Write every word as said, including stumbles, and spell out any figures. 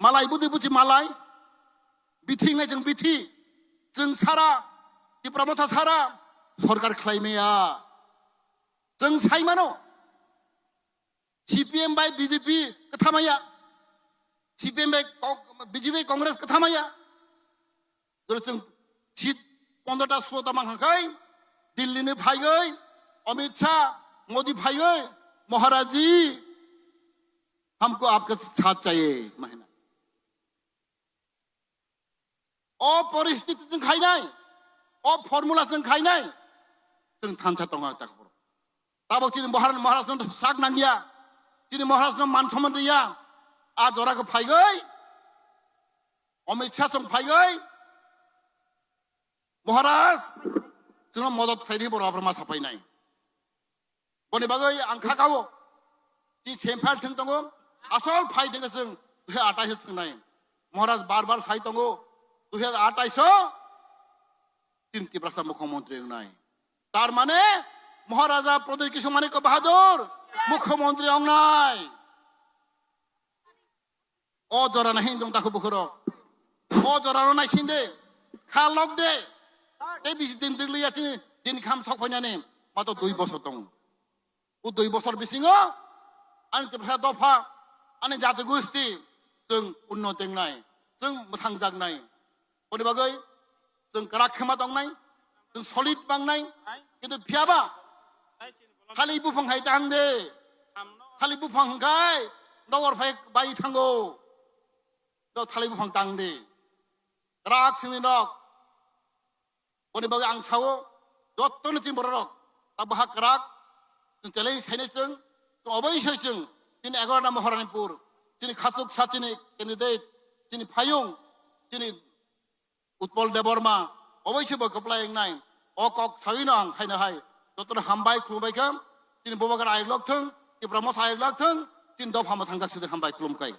Malai budi buchi malai. Bithi hingnai chwng bithi. Chwng sara, Tipra Motha sara, sorkar khlai maya. Chwng sai mano. C P M bai B J P kwthamaya. C P M bai Kong-, B J P Congress kwthamaya. Jora chwng seat pondro ta sulo ta mankha khai, Delhi ni phaiwi, Amit Shah, Modi phaiwi, Maharaj ji, हमको आपके साथ चाहिए mahina. O poristiti chwng khainai, o formula chwng khainai, chwng thansa tongo ta khobor. Tabok chini Maharaj, Maharaj no sak nangya, chini Maharaj no man somman riya, a jora khe phaiwi, Amit Shah chwng phaiwi, Maharaj, chwngno modot khlaidi borok aphra ma sapainai. Boni bagwi ang kha kao. Chi sem phai thwng tongo. Asol phai thwngkhe chwng dui hajar athais thwngnai. Maharaj bar bar sai tongo. Dui hajar athais o chini Tiprasa mukhyamantri wngnai. Tar mane Maharaja Pradyut Kishore Manikya Bahadur mukhyamantri wngnai. O jora na hin jong takhu bukhuro. O jora no naisin de. Kha lok de. Te bisi din dwgli ya chini din kham sok phainani. Mato dui bosor tong. O dui bosor bisingo ani Tiprasa dopha, ani jati gusti chwng unnoti wngnai, chwng mwthangjaknai. Boni bagwi chwng kwrak khema tongnai, chwng solid bangnai, kintu phiyaba thali buphang hai tang de, thali buphang hwnkhe dogor phai bai thango, do thali buphang tang de, kwrak sini rok. Boni bagwi ang sao, jottoni chini bororok ta baha kwrak, chwng challenge khainai chwng, chwng oboisoi chwng chini egarota Maharanipur, chini khachuk sa chini candidate, chini phayung, chini Utpal Debbarma, oboisoi bo kwplai wngnai. O kok sawino ang haino hai jotono hambai khulumbai kha. Chini Bubagra ayuk lok thung, Tipra Motha ayuk lok thung, chini dopha mwthang jak sidi hambai khulumkai.